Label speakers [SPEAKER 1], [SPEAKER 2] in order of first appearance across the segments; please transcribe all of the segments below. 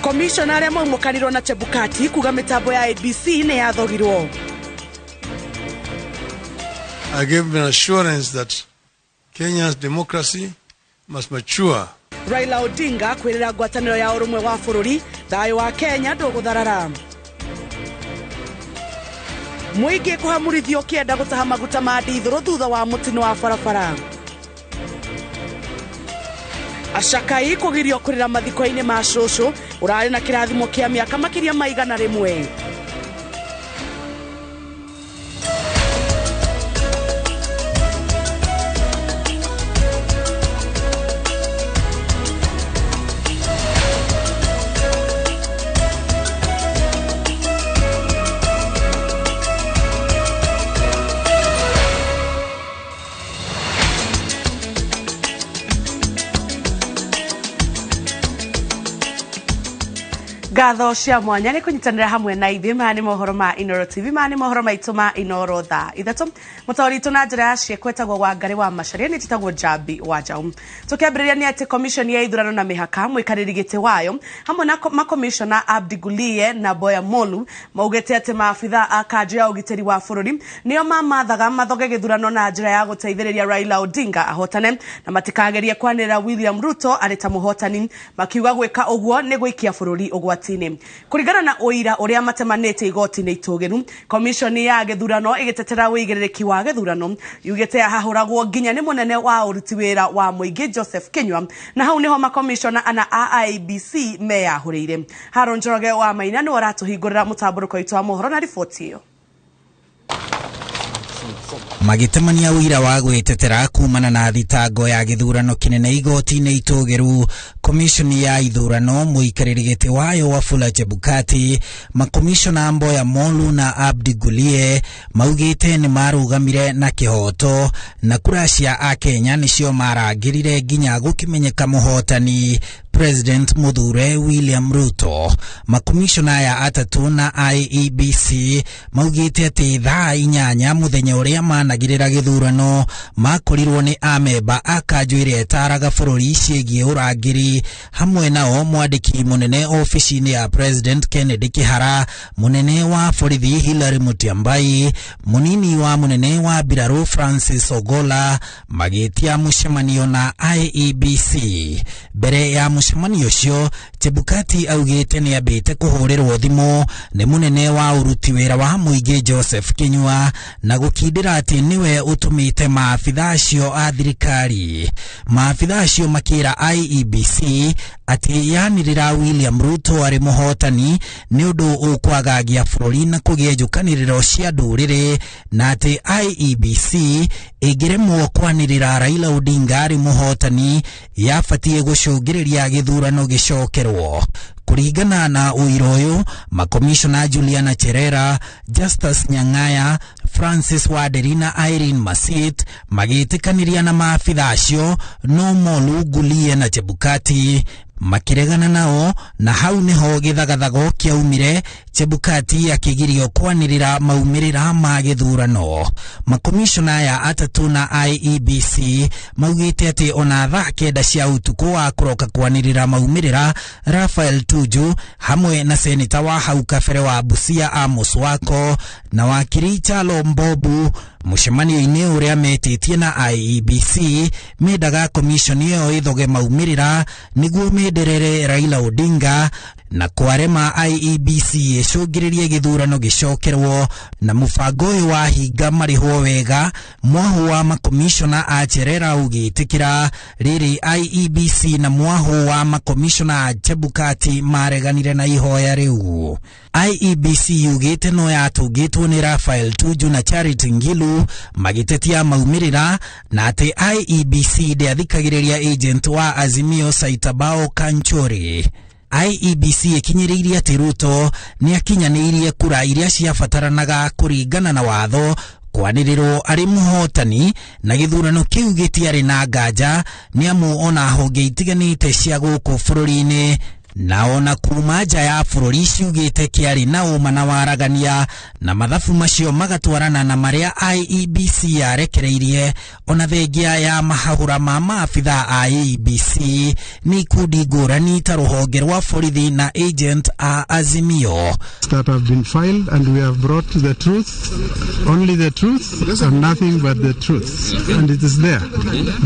[SPEAKER 1] Komishona arĩa maumũkanirwo na Chebukati kuga mĩtambo ya ABC nĩ yathogirwo.
[SPEAKER 2] I gave an assurance that Kenya's democracy must mature.
[SPEAKER 1] Raila Odinga kwĩrĩra ngwatanĩro ya ũrũmwe wa bũrũri thayũ wa Kenya ndũgũtharara. Mũingĩ kũhamurithio kĩenda gũtaha maguta ma ndithũrũ thutha wa mũtino wa barabara. Acakai kũgirio kũrĩra mathiko-inĩ ma cũcũ ũrarĩ na kĩrathimo kĩa mĩaka makĩria ma 100. Ngatho cia mwanya nĩ kũnyitanĩra hamwe na ithuĩ. Maya nĩ mohoro ma Inooro TV, maya nĩ mohoro maitũ ma Inooro thaa 3. Mũtaũri witũ na njĩra ya ciĩko etagwo Wangarĩ wa Macharia, nĩ njĩtagwo Njambi wa Njaũ. Tũkĩambĩrĩria nĩ atĩ commission ya ithurano na mĩhaka mũikarĩri gĩtĩ wayo hamwe na makomishona Abdi Gulie na Boya Molu maugĩte atĩ maabitha a kanjũ ya ũgitĩri wa bũrũri nĩo mamathaga mathoge gĩthurano na njĩra ya gũteithĩrĩria Raila Odinga ahotane na matikagerie kwanĩrĩra William Ruto arĩ ta mũhotani, makiuga gwĩka ũguo nĩ gũikia bũrũri ũgwati-inĩ. Kũringana na ũira ũrĩa matemanĩte igoti-inĩ itũgĩru, komishoni ya gĩthurano ĩgĩtetera ũigĩrĩrĩki wa gĩthurano yugĩte yahahũragwo nginya nĩ mũnene wa ũruti wĩra wa mũingĩ Joseph Kinyua, na hau nĩho makomishona ana a IEBC meyahũrĩire. Haron Njoroge wa Maina nĩwe ũratũhingũrĩra mũtambũrũko witũ wa mohoro na riboti ĩyo.
[SPEAKER 3] Magĩtemania ũira wa gwĩtetera kumana na thitango ya gĩthurano kĩnene igoti-inĩ itũgĩru, komishoni ya ithurano mũikarĩri gĩtĩ wayo Wafula Chebukati, makomishona Mboya Molu na Abdi Gulie maugĩte nĩ marũgamire na kĩhoto na kura cia akenya nĩcio marangĩrire nginya gũkĩmenyeka mũhotani President Muthure William Ruto. Makomishona aya atatũ na IEBC maugĩte atĩ thaa 8 mũthenya ũrĩa managĩrĩra gĩthurano makorirwo nĩ amemba a kanjũ ĩrĩa ĩtaraga bũrũri ciĩgiĩ ũrangĩri, hamwe nao mwandĩki mũnene ofici-inĩ ya President Kennedy Kihara, mũnene wa borithi Hilary Mutyambai, mũnini wa mũnene wa mbirarũ Francis Ogola, magĩtia mũcemanio na IEBC. Mbere ya mũcemanio ũcio, Chebukati augĩte nĩ ambĩte kũhũrĩrwo thimũ nĩ mũnene wa ũruti wĩra wa mũingĩ Joseph Kinyua na gũkindĩra atĩ nĩwe ũtũmĩte maabitha acio a thirikari. Maabitha acio makĩra IEBC atĩ yanĩrĩra William Ruto arĩ mũhotani nĩ ũndũ ũkwagagia bũrũri na kũgĩa njũkanĩrĩro cia ndũrĩrĩ, na atĩ IEBC ĩngĩremwo kwanĩrĩra Raila Odinga arĩ mũhotani yabatiĩ gũcũngĩrĩria gĩthurano gĩcokerwo. Kũringana na ũira ũyũ, makomishona Juliana Cherera, Justus Nyang'aya, Francis Waderi na Irene Masit magĩtĩkanĩria na maabitha acio, no Molu, Gulie na Chebukati makĩregana nao, na hau nĩho gĩthagathago kĩaumire, Chebukati akĩgirio kwanĩrĩra maumĩrĩra ma gĩthurano. Makomishona aya atatũ na IEBC maugĩte atĩ ona thaa 9 cia ũtukũ wa kũroka kwanĩrĩra maumĩrĩra, Raphael Tuju hamwe na seneta wa hau kabere wa Busia Amos Wako na wakiri Chalo Mbobu mũcemanio-inĩ ũrĩa metĩtie na IEBC mendaga komishoni ĩyo ĩthoge maumĩrĩra nĩguo menderere Raila Odinga na kwarema IEBC ĩcũngĩrĩrie gĩthurano gĩcokerwo, na mũbango ũyũ wahinga marĩhwo wega. Mwahũ wa makomishona a Cherera ũgĩtĩkĩra rĩrĩ IEBC na mwahũ wa makomishona a Chebukati mareganire na ihoya rĩu. IEBC yugĩte no yatũngĩtwo nĩ Raphael Tuju na Charity Ngilu magĩtetia maumĩrĩra, na atĩ IEBC ndĩathikagĩrĩria agent wa Azimio Saitabao Kanchori. IEBC ĩkinyĩrĩirie atĩ Ruto nĩ akinyanĩirie kura iria ciabataranaga kũringana na watho kwanĩrĩrwo arĩ mũhotani, na gĩthurano kĩu gĩtiarĩ na nganja nĩ amu ona honge itiganĩte cia gũkũ bũrũri-inĩ Na ona kuma nja ya bũrũri ciugĩte kĩarĩ na ũma na waragania, na mathabu macio magatwarana na marĩa IEBC yarekereirie, ona thengia ya mahahũra ma maabitha a IEBC nĩ ikundi ngũrani ta rũhonge rwa borithi na agent a Azimio.
[SPEAKER 4] That have been filed, and we have brought the truth, only the truth and nothing but the truth, and it is there.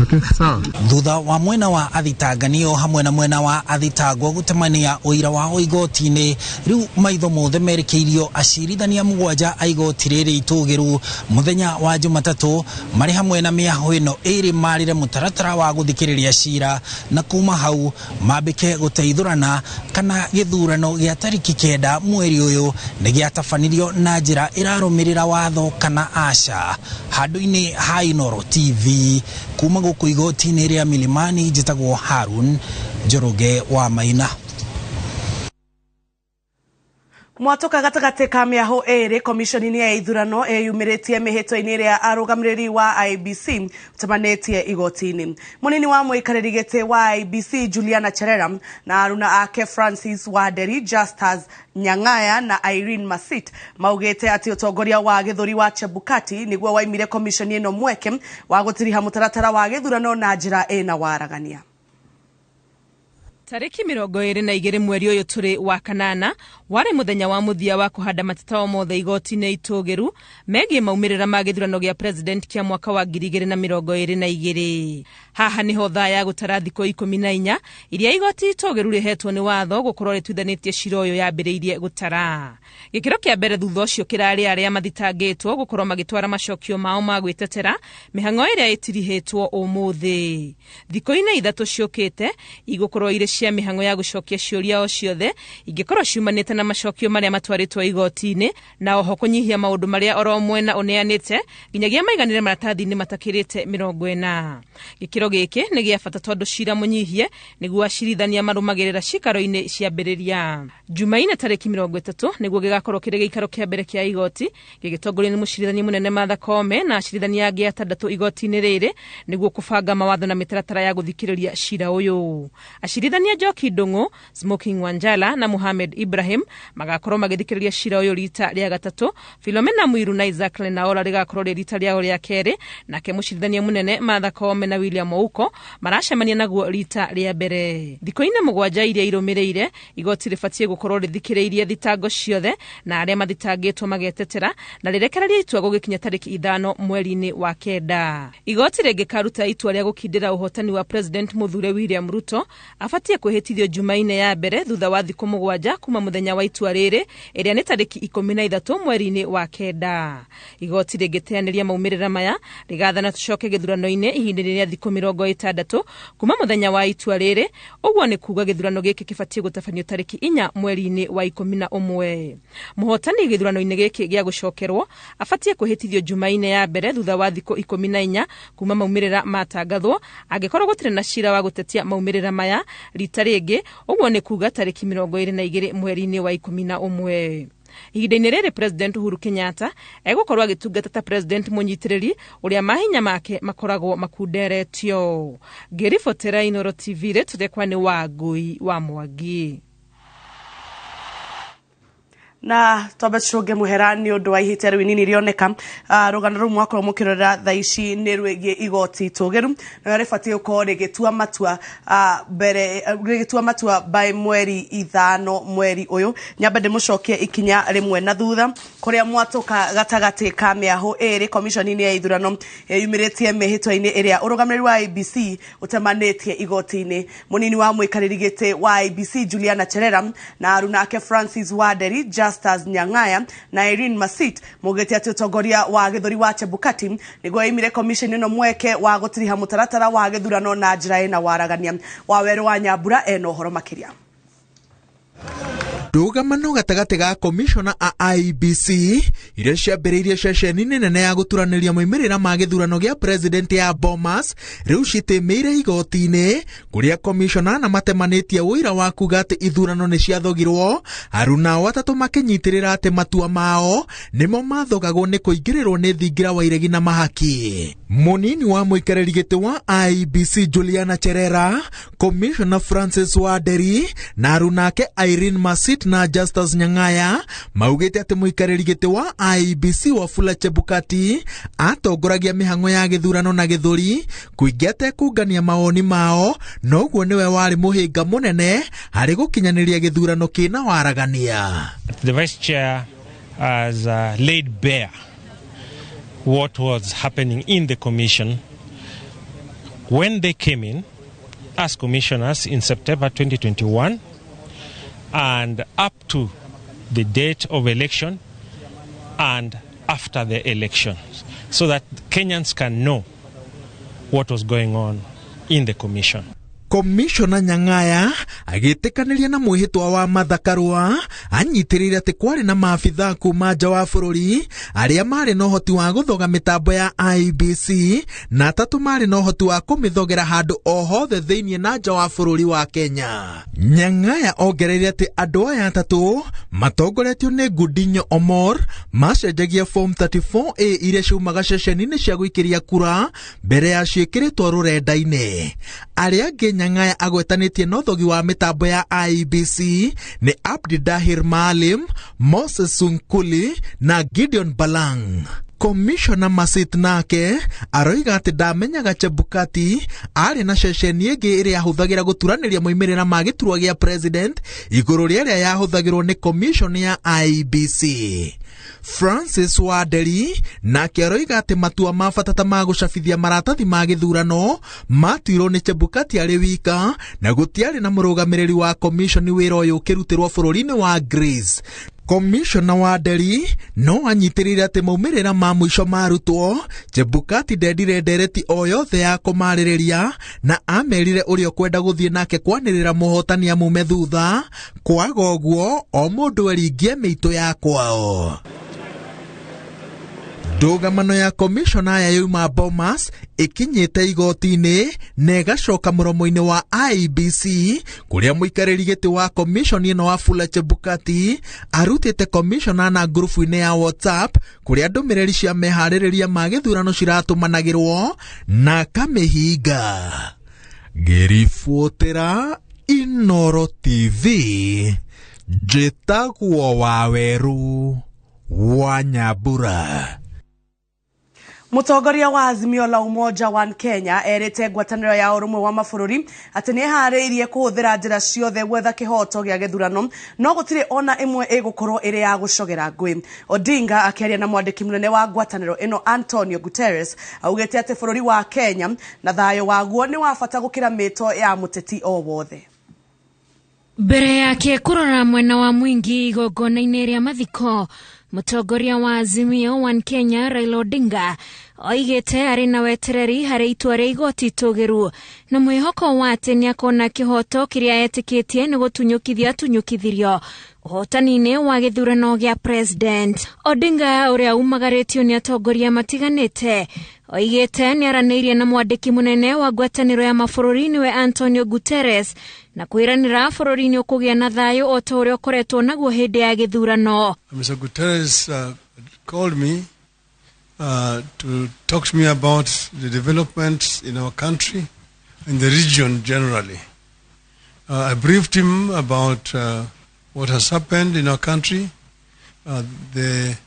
[SPEAKER 4] Okay, so
[SPEAKER 3] thutha wa mwena wa athitanganio hamwe na mwena wa athitangwo gutemania ũira wao igoti-inĩ, rĩu maitho mothe merekeirio acirithania 7 a igoti rĩrĩ itũgĩru mũthenya wa Jumatatũ, marĩ hamwe na mĩahũ ĩno ĩrĩ marĩre mũtaratara wa gũthikĩrĩria cira, na kuma hau mambĩke gũteithũrana kana gĩthurano gĩa tarĩki 9 mweri ũyũ nĩ gĩatabanirio na njĩra ĩrarũmĩrĩra watho kana aca. Handũ-inĩ ha Inooro TV kuma gũkũ igoti-inĩ rĩa Milimani, njĩtagwo Harun Njoroge wa Maina.
[SPEAKER 1] Mwatoka gatagati ka mĩahũ ĩrĩ komishoni-inĩ ya ithurano ĩyumĩrĩtie mĩhĩtwa-inĩ ĩrĩa arũgamĩrĩri wa IEBC ũtamanĩtie igoti-inĩ. Mũnini wa mũikarĩri gĩtĩ wa IEBC Juliana Cherera na aruna ake Francis Wanderi, Justus Nyang'aya na Irene Masit maugĩte atĩ ũtongoria wa gĩthũri wa Chebukati nĩguo waimire komishoni ĩno mweke wa gũtiriha mũtaratara wa gĩthurano na njĩra ĩna waragania.
[SPEAKER 5] Tariki 22 mweri ũyũ tũrĩ wa kanana warĩ mũthenya wa mũthia wa kũhanda mateta o mothe igoti-inĩ itũgĩru megiĩ maumĩrĩra ma gĩthurano gĩa president kĩa mwaka wa 2022. Haha nĩho thaa ya gũtara thikũ 14 iria igoti itũgĩru rĩhetwo nĩ watho gũkorwo rĩtuithanĩtie cira ũyũ yambĩrĩirie gũtara. Gĩkĩro kĩa mbere thutha ũcio kĩrarĩ arĩa mathitangĩtwo gũkorwo magĩtwara macokio mao ma gwĩtetera mĩhang'o ĩrĩa ĩtirihĩtwo ũmũthĩ. Thikũ-inĩ 3 ciũkĩte igũkorwo irĩ cia mĩhang'o ya gũcokia ciũria o ciothe ingĩkorwo ciumanĩte na macokio marĩa matwarĩtwo igoti-inĩ, na oho kũnyihia maũndũ marĩa oro mwena ũneanĩte nginyagia maiganĩre maratathi-inĩ matakĩrĩte 40. Gĩkĩro gĩkĩ nĩ gĩa bata tondũ cira mũnyihie nĩguo acirithania marũmagĩrĩra cikaro-inĩ ciambĩrĩria. Jumaine tarĩki 30 nĩguo gĩgakorwo kĩrĩ gĩikaro kĩa mbere kĩa igoti gĩgĩtongorio nĩ mũcirithania mũnene Martha Koome na acirithania angĩ 6 igoti-inĩ rĩrĩ nĩguo kũbanga mawatho na mĩtaratara ya gũthikĩrĩria cira ũyũ. Acirithania Njoki Ndung'u, Smoking Wanjala na Mohamed Ibrahim magakorwo magĩthikĩrĩria cira ũyũ rita rĩa gatatũ. Philomena Mwiru na Isaac Lenaola rĩgakorwo rĩ rita rĩao rĩa kerĩ, nake mũcirithania mũnene Martha Koome na William Ouko maracemania naguo rita rĩa mbere. Thikũ-inĩ 7 iria irũmĩrĩire igoti rĩbatiĩ gũkorwo rĩthikĩrĩirie thitango ciothe na arĩa mathitangĩtwo magetetera na rĩrekererie itua gũgĩkinya tarĩki 5 mweri-inĩ wa 9. Igoti rĩngĩkaruta itua rĩa gũkindĩra ũhotani wa President Mũthure William Ruto abatiĩ kwĩhĩtithio Jumaine ya mbere thutha wa thikũ 7 kuma mũthenya wa itua rĩrĩ ĩrĩa nĩ tarĩki 13 mweri-inĩ wa 9. Igoti rĩngĩteanĩria maumĩrĩra maya rĩgathana tũcoke gĩthurano-inĩ ihinda-inĩ rĩa thikũ 60 kuma mũthenya wa itua rĩrĩ, ũguo nĩ kuga gĩthurano gĩkĩ kĩbatiĩ gũtabanio tarĩki 4 mweri-inĩ wa 11. Mũhotani gĩthurano-inĩ gĩkĩ gĩa gũcokerwo abatiĩ kwĩhĩtithio Jumaine ya mbere thutha wa thikũ 14 kuma maumĩrĩra matangathwo, angĩkorwo gũtirĩ na cira wa gũtetia maumĩrĩra maya rita rĩngĩ, ũguo nĩ kuga tarĩki 22 mweri-inĩ wa 11. Ihinda-inĩ rĩrĩ President Uhuru Kenyatta egũkorwo agĩtungata ta president mũnyitĩrĩri ũrĩa mahinya make makoragwo makunderetio. Ngĩribotera Inooro TV rĩtũrekwa nĩ Wangui wa Mwangi.
[SPEAKER 1] Na twambe tũcũnge mũhera nĩ ũndũ wa ihĩtia rĩu inini rĩoneka. Rũgano rũu mwakorwo mũkĩrora thaa ici nĩ rwĩgiĩ igoti itũgĩru na rĩbatiĩ gũkorwo rĩgĩtua matua mbere rĩgĩtua matua by mweri 5 mweri ũyũ. Nyambe ndĩmũcokie ikinya rĩmwe na thutha kũrĩa mwatũka gatagatĩ ka mĩahũ ĩrĩ komishoni-inĩ ya ithurano yumĩrĩtie mĩhĩtwa-inĩ ĩrĩa ũrũgamĩrĩri wa IEBC ũtemanĩtie igoti-inĩ. Mũnini wa mũikarĩri gĩtĩ wa IEBC Juliana Cherera na aruna ake Francis Wanderi, Justus Nyang'aya na Irene Masit maugĩte atĩ ũtongoria wa gĩthũri wa Chebukati nĩguo ĩimire komishoni ĩno mweke wa gũtiriha mũtaratara wa gĩthurano na njĩra ĩna waragania. Wawerũ wa Nyambura ena ũhoro makĩria.
[SPEAKER 6] Ndũgamano gatagatĩ ga komishona a IEBC iria ciambĩrĩirie ceceni-inĩ nene ya gũturanĩria moimĩrĩra ma gĩthurano gĩa president ya Bomas rĩu citĩmĩire igoti-inĩ kũrĩa komishona na matemanĩtie ũira wa kuga atĩ ithurano nĩ ciathogirwo, aruna ao atatũ makĩnyitĩrĩra atĩ matua mao nĩmo mathogagwo nĩ kũingĩrĩrwo nĩ thingira wa iregi na mahaki. Mũnini wa mũikarĩri gĩtĩ wa IEBC Juliana Cherera, Commissioner Francis Wanderi na arunake Irene Masit na Justus Nyang'aya maugĩte atĩ mũikarĩri gĩtĩ wa IEBC Wafula Chebukati atongoragia mĩhang'o ya gĩthurano na gĩthũri kũingĩ atekũngania mawoni mao, noguo nĩwe warĩ mũhĩnga mũnene harĩ gũkinyanĩria gĩthurano kĩna waragania.
[SPEAKER 7] The vice chair has laid bare what was happening in the commission when they came in as commissioners in September 2021 and up to the date of election and after the election, so that Kenyans can know what was going on in the commission.
[SPEAKER 6] Komishona Nyang'aya agĩtĩkanĩria na mwĩhĩtwa wa Martha Karua anyitĩrĩire atĩ kwarĩ na maabithaa kuma nja wa bũrũri arĩa marĩ na ũhoti wa gũthoga mĩtambo ya IEBC na atatũ marĩ na ũhoti wa kũmĩthogera handũ o hothe thĩinĩ na nja wa bũrũri wa Kenya. Nyang'aya ongereire atĩ andũ aya atatũ matongoretio nĩ Gudinho Omor macenjagia form 34A iria ciumaga ceceni-inĩ cia gũikĩria kura mbere ya ciĩkĩrĩtwo rũrenda-inĩ. Arĩa angĩ Nyang'aya agwetanĩtie na ũthogi wa mĩtambo ya IEBC nĩ Abdi Dahir Maalim, Moses Sunkuli na Gideon Balang. Komishona Masit nake aroiga atĩ ndamenyaga Chebukati arĩ na ceceni ĩngĩ ĩrĩa ahũthagĩra gũturanĩria moimĩrĩra ma gĩturwa gĩa president igũrũ rĩa ĩrĩa yahũthagĩrwo nĩ commission ya IEBC. Francis Wanderi nake aroiga atĩ matua ma bata ta ma gũcabithia maratathi ma gĩthurano matuirwo nĩ Chebukati arĩ wika na gũtiarĩ na mũrũgamĩrĩri wa commission wĩra ũyũ ũkĩrutĩrwo bũrũri-inĩ wa Greece. Komishona Wanderi no anyitĩrĩire atĩ maumĩrĩra ma mũico marutwo Chebukati ndendire ndereti o yothe ya kũmarĩrĩria na amerire ũrĩa ũkwenda gũthiĩ nake kwanĩrĩra mũhotani amume thutha, kwaga ũguo o mũndũ eringie mĩitũ ya kwao. Ndũgamano ya komishona aya yauma Bomas ĩkinyĩte igoti-inĩ na ĩgacoka mũromo-inĩ wa IEBC kũrĩa mũikarĩri gĩtĩ wa komishoni ĩno Wafula Chebukati arutĩte komishona na ngurubu-inĩ ya WhatsApp kũrĩa ndũmĩrĩri cia meharĩrĩria ma gĩthurano ciratũmanagĩrwo na akamĩhinga. Ngĩribotera Inooro TV, njĩtagwo Waweru wa Nyambura.
[SPEAKER 1] Mũtongoria wa Azimio la Umoja One Kenya erĩte ngwatanĩro ya ũrũmwe wa mabũrũri atĩ nĩ ĩharĩirie kũhũthĩra njĩra ciothe gwetha kĩhoto gĩa gĩthurano no gũtirĩ ona ĩmwe ĩgũkorwo ĩrĩ ya gũcogera ngũĩ. Odinga akĩaria na mwandĩki mũnene wa ngwatanĩro ĩno Antonio Guterres augĩte atĩ bũrũri wa Kenya na thayũ waguo nĩ wa bata gũkĩra mĩto ya mũteti o wothe.
[SPEAKER 8] Mbere yake kũrora mwena wa mwingi igongona-inĩ rĩa mathiko, mũtongoria wa Azimio One Kenya Raila Odinga oigĩte arĩ na wetereri harĩ itua rĩa igoti itũgĩru na mwĩhoko wa atĩ nĩakona kĩhoto kĩrĩa etĩkĩtie nĩ gũtunyũkithia atunyũkithirio ũhotani-inĩ wa gĩthurano gĩa president. Odinga ũrĩa umagarĩtio nĩ atongoria matiganĩte oigĩte nĩaranĩirie na mwandĩki mũnene wa ngwatanĩro ya mabũrũri nĩwe Antonio Guterres na kwĩranĩra bũrũri nĩ ũkũgĩa na thayũ o ta ũrĩa ũkoretwo naguo hĩndĩ ya gĩthurano.
[SPEAKER 2] Mr. Guterres called me to talk to me about the developments in our country and the region generally. I briefed him about what has happened in our country, the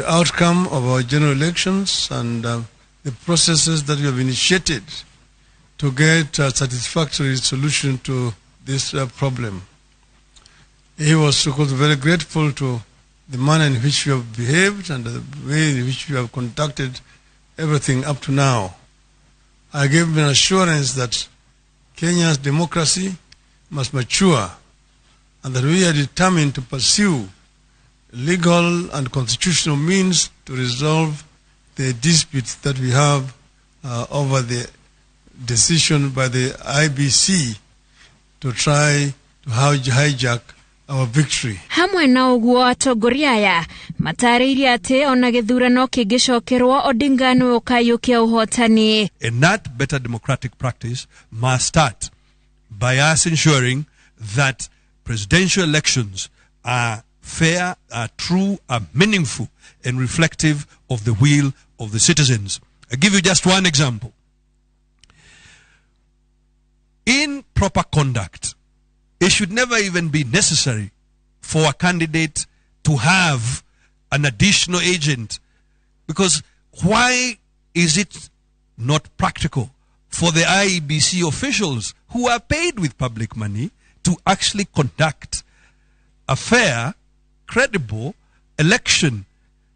[SPEAKER 2] outcome of our general elections, and the processes that we have initiated to get a satisfactory solution to this problem. He was, of course, very grateful to the manner in which we have behaved and the way in which we have conducted everything up to now. I gave him an assurance that Kenya's democracy must mature and that we are determined to pursue legal and constitutional means to resolve the disputes that we have over the decision by the IBC to try to hijack our victory.
[SPEAKER 8] Hamwe na ũguo atongoria aya matarĩirie atĩ ona gĩthurano kĩngĩcokerwo Odinga nĩwe ũkaiyũkia ũhotani.
[SPEAKER 2] And that better democratic practice must start by us ensuring that presidential elections are fair, are true, are meaningful, and reflective of the will of the citizens. I give you just one example. In proper conduct, it should never even be necessary for a candidate to have an additional agent, because why is it not practical for the IEBC officials who are paid with public money to actually conduct a fair, credible election?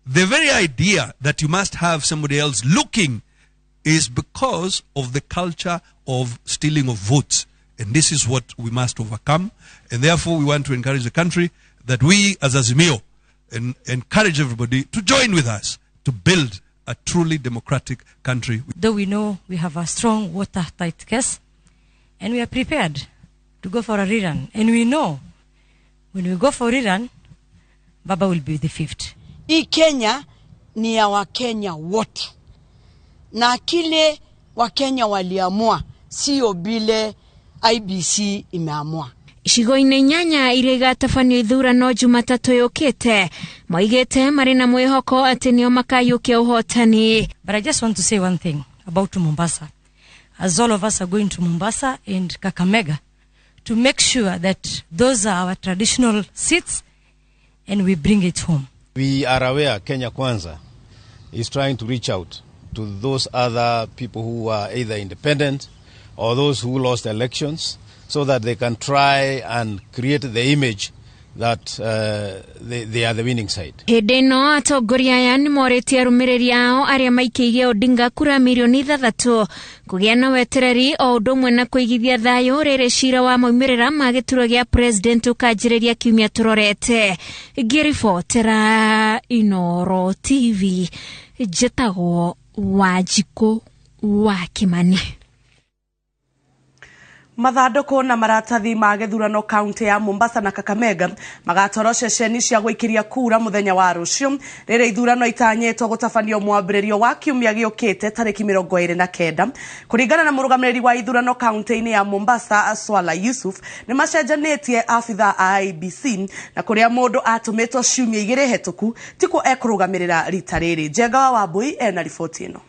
[SPEAKER 2] The very idea that you must have somebody else looking is because of the culture of stealing of votes. And this is what we must overcome. And therefore, we want to encourage the country that we as Azimio encourage everybody to join with us to build a truly democratic country.
[SPEAKER 9] Though we know we have a strong watertight case, and we are prepared to go for a rerun. And we know when we go for rerun, Baba will be the fifth.
[SPEAKER 10] Hii Kenya ni ya Wakenya wote, na kile Wakenya waliamua sio bile IBC imeamua.
[SPEAKER 8] Icigo-inĩ inyanya iria igatabanio ithurano Jumatatũ yũkĩte moigĩte marĩ na mwĩhoko atĩ nĩo makaiyũkia ũhotani.
[SPEAKER 9] But I just want to say one thing about Mombasa. As all of us are going to Mombasa and Kakamega to make sure that those are our traditional seats and we bring it home.
[SPEAKER 11] We are aware Kenya Kwanza is trying to reach out to those other people who are either independent or those who lost elections, so that they can try and create the image that they are the winning side.
[SPEAKER 8] Hĩndĩ ĩno atongoria aya nĩ morĩtie arũmĩrĩri ao arĩa maikĩirie Odinga kura mirioni 6 kũgĩa na wetereri o ũndũ ũmwe na kũigithia thayũ rĩrĩ cira wa maumĩrĩra ma gĩturwa gĩa president ũkanjĩrĩria kiumia tũrorete. Ngĩribotera Inoro TV njĩtagwo Wanjikũ wa Kĩmani.
[SPEAKER 1] Mathandũkũ na maratathi ma gĩthurano kaunti ya Mombasa na Kakamega magatwarwo ceceni cia gũikĩria kura mũthenya wa rũciũ rĩrĩa ithurano itanyĩtwo gũtabanio mwambĩrĩrio wa kiumia gĩũkĩte tarĩki 29. Kũringana na mũrũgamĩrĩri wa ithurano kaunti-inĩ ya Mombasa Swala Yusuf, nĩ macenjanĩtie abitha a IEBC na kũrĩa mũndũ atũmĩtwo ciumia 2 hetũku tikuo ekũrũgamĩrĩra rita rĩrĩ. Njenga wa Wambui ena riboti ĩno.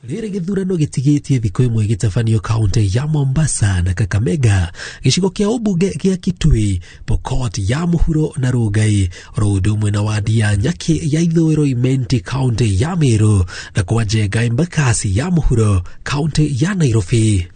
[SPEAKER 12] Rĩrĩ gĩthurano gĩtigĩtie thikũ ĩmwe gĩtabanio kaunti ya Mombasa na Kakamega, gĩcigo kĩa ũmbunge gĩa Kitui, Pokot ya Mũhuro na Rongai, oro ũndũ ũmwe na wadi ya Nyakĩ ya Ithũĩro Imenti kaunti ya Meru, na kwa Njenga Embakasi ya Mũhuro kaunti ya Nairobi.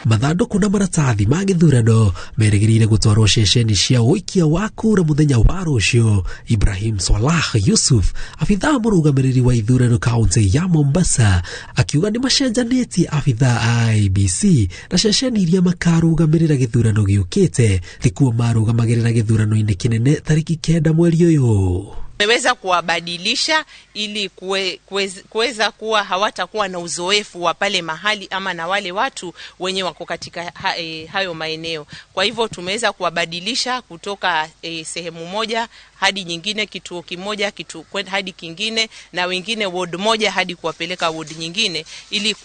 [SPEAKER 12] Mathandũkũ na maratathi ma gĩthurano merĩgĩrĩire gũtwarwo ceceni cia ũikia wa kura mũthenya wa rũciũ. Ibrahim Salah Yusuf, abithaa mũrũgamĩrĩri wa ithurano kaunti ya Mombasa, akiuga nĩ macenjanĩtie abithaa a IEBC na ceceni iria makarũgamĩrĩra gĩthurano gĩũkĩte thikuo marũgamagĩrĩra gĩthurano-inĩ kĩnene tarĩki 9 mweri ũyũ.
[SPEAKER 13] Tumeweza kuwabadilisha ili kuweza kuwa hawatakuwa na uzoefu wa pale mahali ama na wale watu wenye wako katika hayo maeneo. Kwa hivyo tumeweza kuwabadilisha kutoka sehemu moja hadi nyingine, kituo kimoja hadi kingine, na wengine ward moja hadi kuwapeleka ward nyingine, ili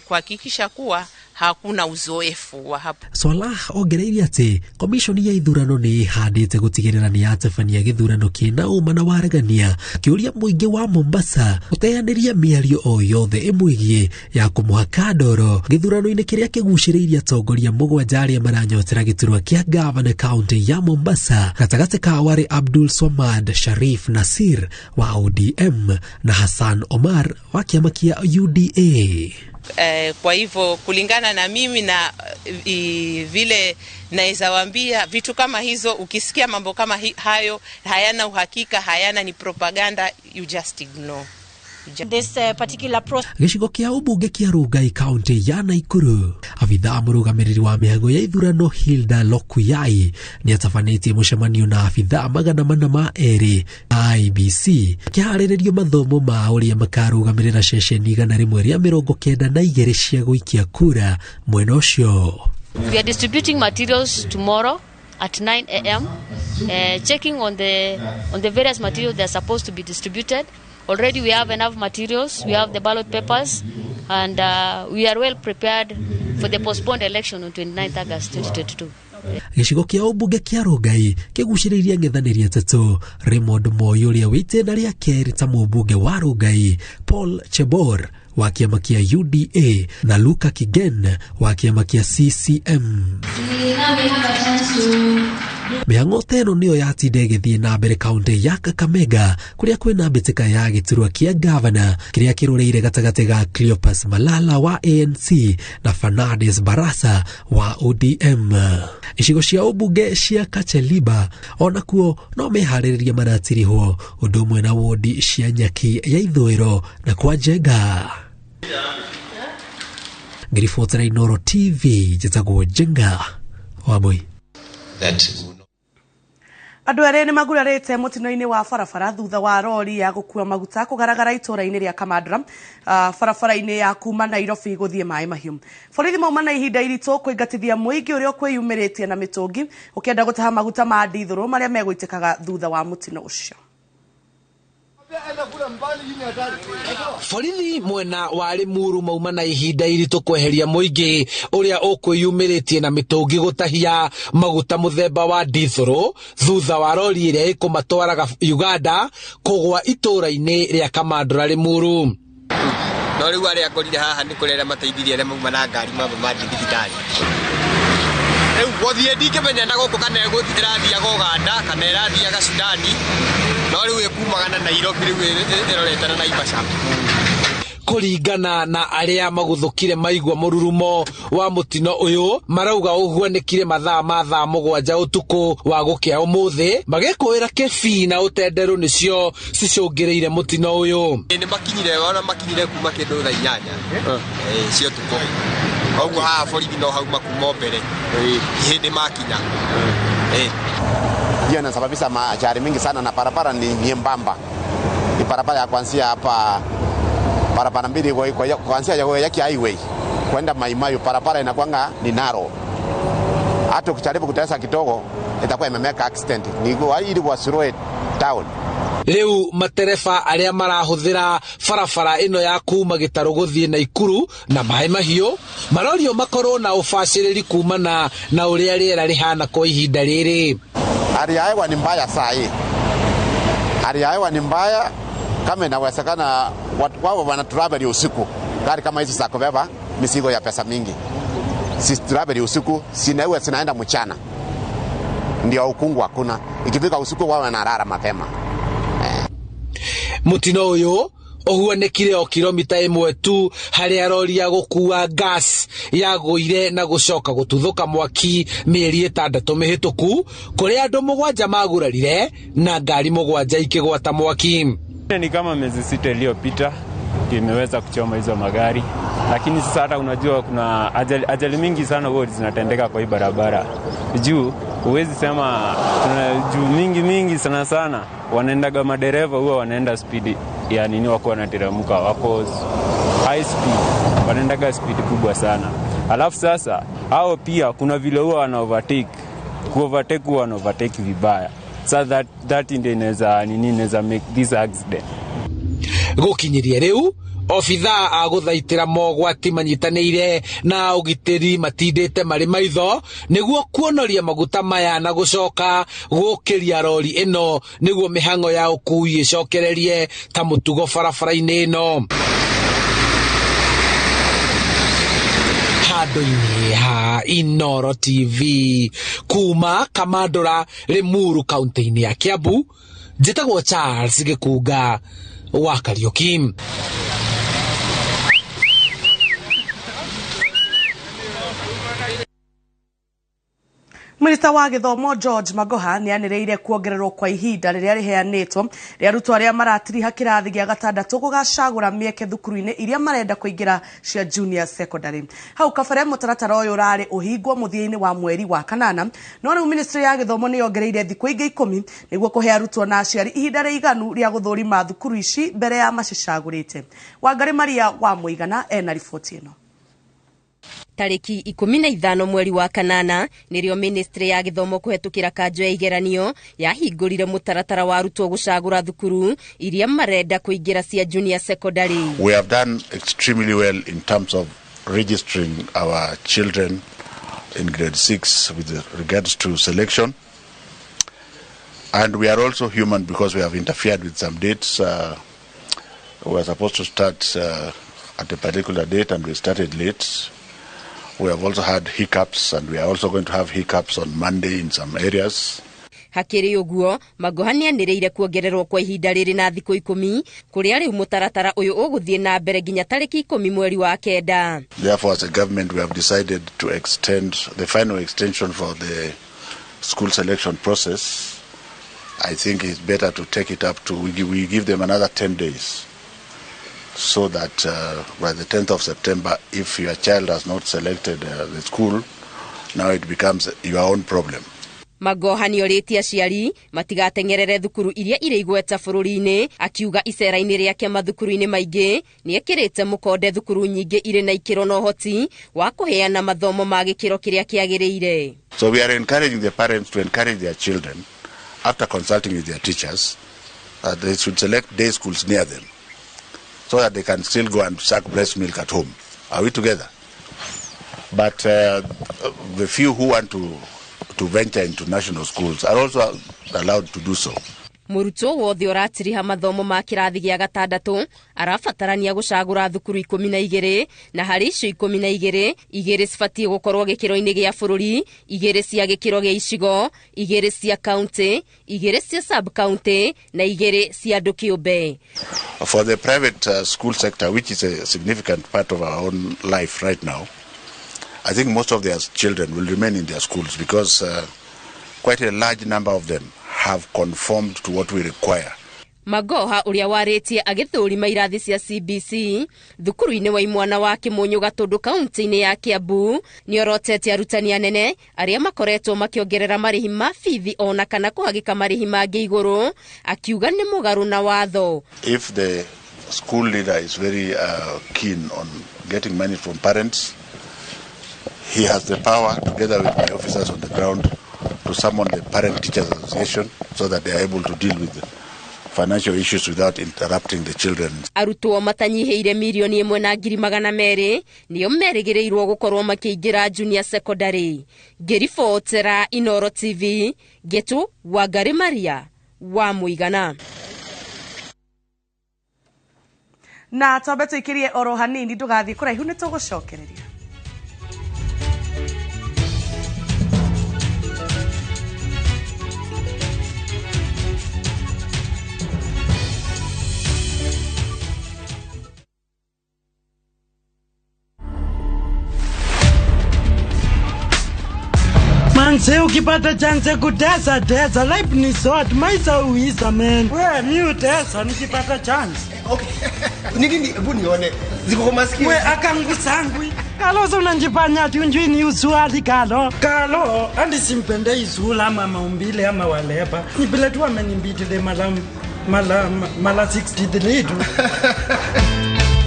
[SPEAKER 13] kuhakikisha kuwa hakuna uzoefu wa hapo.
[SPEAKER 12] Salah ongereire atĩ komishoni ya ithurano nĩ ĩhandĩte gũtigĩrĩra nĩ yatabania gĩthurano kĩna ũma na waragania, kĩũria mũingĩ wa Mombasa ũteanĩria mĩario o yothe ĩmwĩgiĩ ya kũmũhaka ndoro gĩthurano-inĩ kĩrĩa kĩgucĩrĩirie atongoria 7 arĩa maranyotera gĩturwa kĩa gavana kaunti ya Mombasa, gatagatĩ kao arĩ Abdul Swamad Sharif Nasir wa ODM na Hassan Omar wa kĩama kĩa UDA.
[SPEAKER 13] Kwa hivyo kulingana na mimi na vile naweza waambia vitu kama hizo, ukisikia mambo kama hayo hayana uhakika, hayana, ni propaganda, you just ignore.
[SPEAKER 14] This particular process.
[SPEAKER 12] Gĩcigo kĩa ũmbunge kĩa Rongai kaunti ya Nakuru, abithaa mũrũgamĩrĩri wa mĩhang'o ya ithurano Hilda Lokuyai nĩatabanĩtie mũcemanio na abithaa 402 IEBC kĩharĩrĩrio mathomo ma ũrĩa makarũgamĩrĩra ceceni 192 cia gũikia kura mwena ũcio.
[SPEAKER 14] We are distributing materials tomorrow at 9 a.m., checking on the various materials that are supposed to be distributed. Already we have enough materials, we have the ballot papers, and we are well prepared for the postponed election on 29th August 2022.
[SPEAKER 12] Gĩcigo kĩa ũmbunge kĩa Rongai kĩgucĩrĩirie ang'ethanĩri atatũ, Raymond Moi ũrĩa wĩ itĩna rĩa kerĩ ta mũmbunge wa Rongai, Paul Chebor wa kĩama kĩa UDA na Luka Kigen wa kĩama kĩa CCM. Mĩhang'o ta ĩno nĩyo yatinda ĩgĩthiĩ na mbere kaunti ya Kakamega kũrĩa kwĩna mbĩtĩka ya gĩturwa kĩa gavana kĩrĩa kĩrũrĩire gatagatĩ ga Cleopas Malala wa ANC na Fernandes Barasa wa ODM. Icigo cia ũmbunge cia Kacheliba onakuo no meharĩrĩria maratirihwo ũndũ ũmwe na wodi cia Nyaki ya Ithũĩro na kwa Njenga. Ngĩribotera Inooro TV, njĩtagwo Njenga wa Moi.
[SPEAKER 1] Andũ erĩ nĩ magurarĩte mũtino-inĩ wa barabara thutha wa rori ya gũkua maguta kũgaragara itũũra-inĩ rĩa Kamandra, barabara-inĩ ya kuma Nairobi gũthiĩ Maĩ Mahiũ. Borithi mauma na ihinda iritũ kũingatithia mũingĩ ũrĩa ũkwĩyumĩrĩtie na mĩtũngi ũkĩenda gũtaha maguta ma ndithũrũ marĩa megũitĩkaga thutha wa mũtino ũcio.
[SPEAKER 15] Borithi mwena wa Limuru mauma na ihinda iritũ kweheria mũingĩ ũrĩa ũkwĩyumĩrĩtie na mĩtũngi gũtahia maguta mũthemba wa ndithũrũ thutha wa rori ĩrĩa ĩkũmatwaraga Uganda kũgwa itũũra-inĩ rĩa Kamandũra Limuru.
[SPEAKER 16] No rĩu arĩa ngorire haha nĩ kũrĩ arĩa mateithirie arĩa mauma na ngari mamba mathiĩ thibitarĩ. Rĩu gũthiĩ ndingĩmenya na gũkũ kana ĩrathiaga Uganda kana ĩrathiaga Sudani, no rĩu ĩkumaga na Nairobi rĩu ĩrorete na Naivasha.
[SPEAKER 15] Kũringana na arĩa maguthũkire maigua mũrurumo wa mũtino ũyũ, marauga ũhuanĩkire mathaa ma thaa 7 ũtukũ wa gũkĩa ũmũthĩ, magĩkũĩra kĩbii na ũtenderũ nĩcio cicũngĩrĩire mũtino ũyũ.
[SPEAKER 16] Nĩ makinyire, ona makinyire kuma kĩndũ thaa 8 cia ũtukũ. Koguo haha borithi no hau makuma mbere hĩndĩ makinya.
[SPEAKER 17] Hiyo inasababisha ajali mingi sana, na barabara ni nyembamba. Ni barabara ya kuanzia hapa barabara mbili kwa kuanzia ya highway kwenda Maimayu, barabara inakuanga ni narrow. Hata ukijaribu kutesa kidogo itakuwa imemeka accident. Ni ili wasiroe town.
[SPEAKER 15] Rĩu matereba arĩa marahũthĩra barabara ĩno ya kuma Gĩtarũ gũthiĩ Naikuru na Maĩ Mahiũ marorio makorwo na ũbacĩrĩri kumana na ũrĩa rĩera rĩhana kwa ihinda rĩrĩ.
[SPEAKER 17] Hali ya hewa ni mbaya saa hii. Hali ya hewa ni mbaya, kama inawezekana wao wana travel usiku. Gari kama hizi za kubeba mizigo ya pesa mingi. Si travel usiku, sinawe zinaenda mchana. Ndio ukungu hakuna. Ikifika usiku wao wanalala mapema.
[SPEAKER 15] Mũtino ũyũ ũhuanĩkire o kilomita 1 tu harĩa rori ya gũkua gas yagũire na gũcoka gũtuthũka mwaki mĩeri 6 mĩhĩtũku, kũrĩa andũ 7 magurarire na ngari 7 ikĩgwata mwaki.
[SPEAKER 18] Ni kama miezi 6 iliyopita imeweza kuchoma hizo magari, lakini sasa hata unajua kuna ajali mingi sana huwa zinatendeka kwa hii barabara. Juu huwezi sema tuna juu mingi sana sana wanaendaga madereva huwa wanaenda speed ya nini, wako wanateremka, wako high speed, wanaendaga speed kubwa sana. Alafu sasa hao pia kuna vile huwa wana overtake, ku overtake huwa wana overtake vibaya. So that ndio inaweza nini, inaweza make this accident.
[SPEAKER 15] Gũkinyĩria rĩu obithaa a gũthaitĩra mogwati manyitanĩire na ũgitĩri matindĩte marĩ maitho nĩguo kuonoria maguta maya na gũcoka gũkĩria rori ĩno nĩguo mĩhang'o ya ũkui ĩcokererie ta mũtugo barabara-inĩ ĩno. Handũ-inĩ ha Inooro TV kuma Kamandũra Limuru kaunti-inĩ ya Kiambu, njĩtagwo Charles Gĩkunga wa Kariuki.
[SPEAKER 1] Minista wa gĩthomo George Magoha nĩ anĩrĩire kuongererwo kwa ihinda rĩrĩa rĩheanĩtwo rĩa arutwo arĩa maratiriha kĩrathi gĩa gatandatũ gũgacagũra mĩeke thukuru-inĩ iria marenda kũingĩra cia junior secondary. Hau kabere mũtaratara ũyũ ũrarĩ ũhingwo mũthia-inĩ wa mweri wa kanana, no rĩu ministry ya gĩthomo nĩ yongereire thikũ ingĩ 10 nĩguo kũhe arutwo na aciari ihinda rĩiganu rĩa gũthũrima thukuru ici mbere ya macicagũrĩte. Wangarĩ Maria wa Mũigana ena riboti ĩno.
[SPEAKER 19] Tarĩki 15 mweri wa kanana nĩrĩo ministry ya gĩthomo kũhetũkĩra kanjo ya igeranio yahingũrire mũtaratara wa arutwo gũcagũra thukuru iria marenda kũingĩra cia junior secondary.
[SPEAKER 20] We have done extremely well in terms of registering our children in grade 6 with regards to selection. And we are also human because we have interfered with some dates. We were supposed to start at a particular date and we started late. We have also had hiccups and we are also going to have hiccups on Monday in some areas.
[SPEAKER 19] Hakĩrĩ ũguo, Magoha nĩanĩrĩire kuongererwo kwa ihinda rĩrĩ na thikũ 10 kũrĩa rĩu mũtaratara ũyũ ũgũthiĩ na mbere nginya tarĩki 10 mweri wa kenda.
[SPEAKER 20] Therefore, as a government, we have decided to extend the final extension for the school selection process. I think it's better to take it up to, we give them another 10 days so that by the 10th of September, if your child has not selected the school, now it becomes your own problem.
[SPEAKER 19] Magoha nĩorĩtie aciari matigateng'erere thukuru iria irĩ igweta bũrũri-inĩ, akiuga icera-inĩ rĩake mathukuru-inĩ maingĩ nĩekĩrĩte mũkonde thukuru nyingĩ irĩ na ikĩro na ũhoti wa kũheana mathomo ma gĩkĩro kĩrĩa kĩagĩrĩire.
[SPEAKER 20] So we are encouraging the parents to encourage their children after consulting with their teachers that they should select day schools near them so that they can still go and suck breast milk at home. Are we together? But the few who want to venture into national schools are also allowed to do so.
[SPEAKER 19] Mũrutwo wothe ũratiriha mathomo ma kĩrathi gĩa gatandatũ arabatarania gũcagũra thukuru 12 na harĩ icio 12 igĩrĩ cibatiĩ gũkorwo gĩkĩro-inĩ gĩa bũrũri, 2 cia gĩkĩro gĩa icigo, 2 cia kaunti, 2 cia sub county na 2 cia andũ kĩũmbe.
[SPEAKER 20] For the private school sector, which is a significant part of our own life right now, I think most of their children will remain in their schools because quite a large number of them have conformed to what we require.
[SPEAKER 19] Magoha ũrĩa warĩtie agĩthũrima irathi cia CBC thukuru-inĩ wa imwana wa Kĩmũnyũ Gatũndũ kaunti-inĩ ya Kiambu nĩorotete arutani anene arĩa makoretwo makĩongerera marĩhi ma bithi ona kana kũhagĩka marĩhi mangĩ igũrũ, akiuga nĩ mũgarũ na watho.
[SPEAKER 20] If the school leader is very keen on getting money from parents, he has the power, together with my officers on the ground, to summon the Parent Teachers Association so that they are able to deal with financial issues without interrupting the children.
[SPEAKER 19] Arutwo matanyihĩire 1,200,000 nĩo merĩgĩrĩirwo gũkorwo makĩingĩra junior secondary. Ngĩribotera Inoro TV, Getu Wangari Maria wa Mũigana.
[SPEAKER 1] Na twambe tũikĩrie oro hanini ndũgathiĩ kũraihu nĩ tũgũcokereria.
[SPEAKER 21] Manze ukipata chance kutesa tesa, life ni short, maisha uisa man. We mi utesa nikipata chance.
[SPEAKER 16] Okay. Nini hebu nione ziko kwa masikio.
[SPEAKER 21] We akangu sangwi. Kalo so unanjifanya ati unjui ni usuali kalo. Kalo andi simpende izula ama maumbile ama waleba. Ni vile tu amenimbitile mala 63 tu.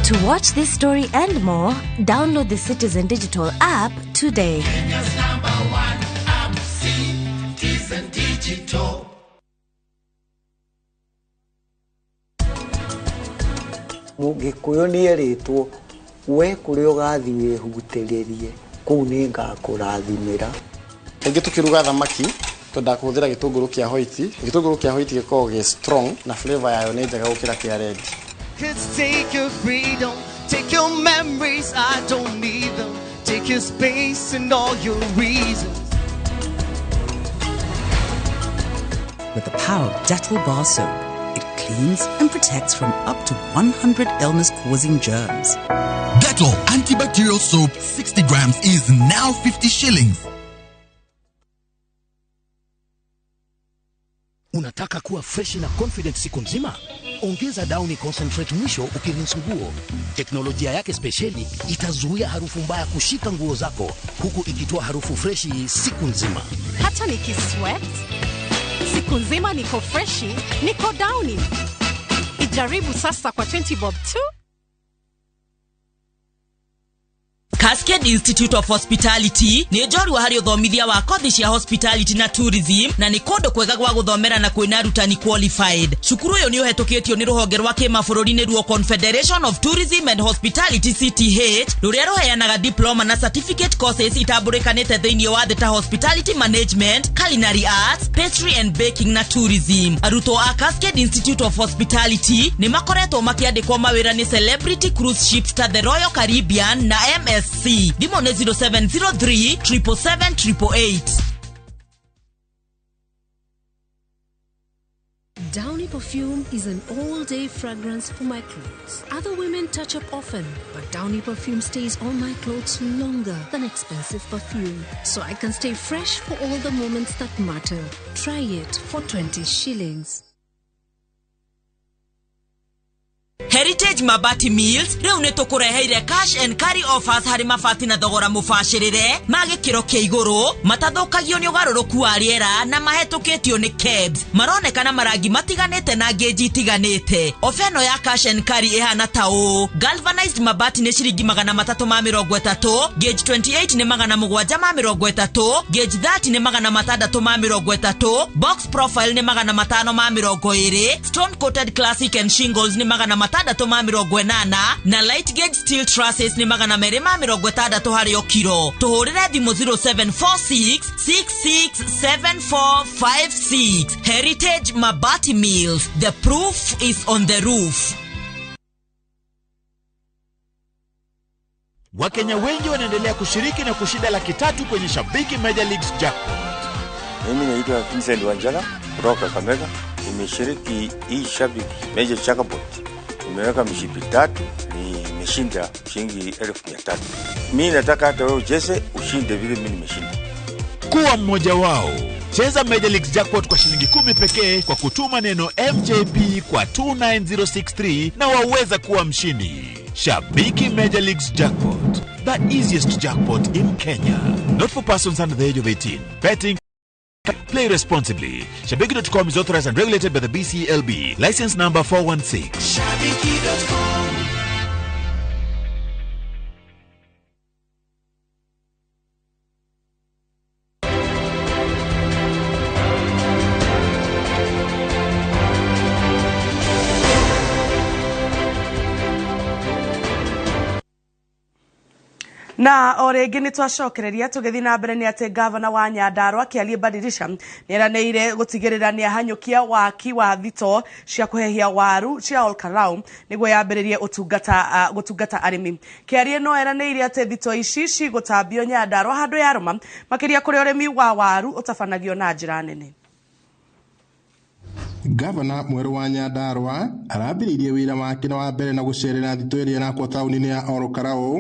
[SPEAKER 22] To watch this story and more, download the Citizen Digital app today.
[SPEAKER 23] Kenya's number one app, Citizen Digital.
[SPEAKER 24] Mũgĩkũyũ nĩerĩtwo we kũrĩa ũgathiĩ wĩhutĩrĩrie kũu nĩngakũrathimĩra.
[SPEAKER 25] Kaingĩ tũkĩruga thamaki twendaga kũhũthĩra gĩtũngũrũ kĩa hoiti. Gĩtũngũrũ kĩa hoiti gĩkoragwo gĩ strong na flavor yayo nĩ njega gũkĩra kĩa red.
[SPEAKER 23] Kids, take your freedom, take your memories, I don't need them. Take your space and all your reasons.
[SPEAKER 26] With the power of Dettol bar soap, it cleans and protects from up to 100 illness-causing germs.
[SPEAKER 27] Dettol antibacterial soap, 60 grams is now 50 shillings.
[SPEAKER 28] Unataka kuwa fresh na confident siku nzima? Ongeza Downy Concentrate mwisho ukirinse nguo. Teknolojia yake spesheli itazuia harufu mbaya kushika nguo zako huku ikitoa harufu freshi siku nzima.
[SPEAKER 29] Hata nikisweat siku nzima niko freshi, niko Downy. Ijaribu sasa kwa 20 bob tu.
[SPEAKER 2] Cascade Institute of Hospitality nĩ njorua harĩ ũthomithia wa kothi cia hospitality na tourism, na nĩ kũndũ kwega gwa gũthomera na kwĩna arutani qualified. Cukuru ũyũ nĩ ũhetũkĩtio nĩ rũhonge rwa kĩmabũrũri nĩruo Confederation of Tourism and Hospitality, CTH, rũrĩa rũheanaga diploma na certificate courses itambũrĩkanĩte thĩinĩ wa thĩ ta hospitality management, culinary arts, pastry and baking na tourism. Arutwo a Cascade Institute of Hospitality nĩ makoretwo makĩandĩkwo mawĩra nĩ celebrity cruise ships ta the Royal Caribbean na MSC. Thimũ nĩ 0703 777 888.
[SPEAKER 29] Downy perfume is an all day fragrance for my clothes. Other women touch up often, but Downy perfume stays on my clothes longer than expensive perfume. So I can stay fresh for all the moments that matter. Try it for 20 shillings.
[SPEAKER 2] Heritage Mabati Mills rĩu nĩ tũkũreheire cash and carry offers harĩ mabati na thogora mũbacĩrĩre ma gĩkĩro kĩa igũrũ, matathũkagio nĩ ũgarũrũku wa rĩera na mahetũkĩtio nĩ KEBS. Maronekana marangi matiganĩte na ngĩnji itiganĩte. Ofa ĩno ya cash and carry ĩhana ta ũũ: galvanized mabati nĩ ciringi 330, gauge 28 nĩ 730, gauge 30 nĩ 630, box profile nĩ 520, stone coated classic and shingles nĩ 680, na light gauge steel trusses nĩ 260 harĩ o kiro. Tũhũrĩre thimũ 0746 667456. Heritage Mabati Mills, the proof is on the roof.
[SPEAKER 3] Wakenya wengi wanaendelea kushiriki na kushinda 300,000 kwenye Shabiki Major Leagues Jackpot.
[SPEAKER 4] Mimi naitwa Vincent Wanjala kutoka Kakamega. Nimeshiriki hii Shabiki Major Jackpot. Nimeweka mishipi 3, nimeshinda shilingi 300,000. Mimi nataka hata wewe ucheze ushinde vile mimi nimeshinda.
[SPEAKER 3] Kuwa mmoja wao. Cheza Major Leagues Jackpot kwa shilingi 10 pekee kwa kutuma neno MJP kwa 29063 na waweza kuwa mshindi. Shabiki Major Leagues Jackpot, the easiest jackpot in Kenya. Not for persons under the age of 18. Betting. Play responsibly. Shabiki.com is authorized and regulated by the BCLB. License number 416.
[SPEAKER 23] Shabiki.com.
[SPEAKER 1] Na o rĩngĩ nĩ twacokereria tũgĩthiĩ na mbere nĩ atĩ gavana wa Nyandarua Kĩarie Badirisha nĩ eranĩire gũtigĩrĩra nĩ ahanyũkia waki wa thito cia kũhehia waru cia Olkalau nĩguo yambĩrĩrie ũtungata gũtungata arĩmi. Kĩarie no eranĩire atĩ thito ici cigũtambio Nyandarua handũ yarũma, makĩria kũrĩa ũrĩmi wa waru ũtabanagio na njĩra nene.
[SPEAKER 5] Gavana mwerũ wa Nyandarua arambĩrĩirie wĩra wake wa mbere na gũcerera thito ĩrĩa ĩrakwo taũni-inĩ ya Olkalau.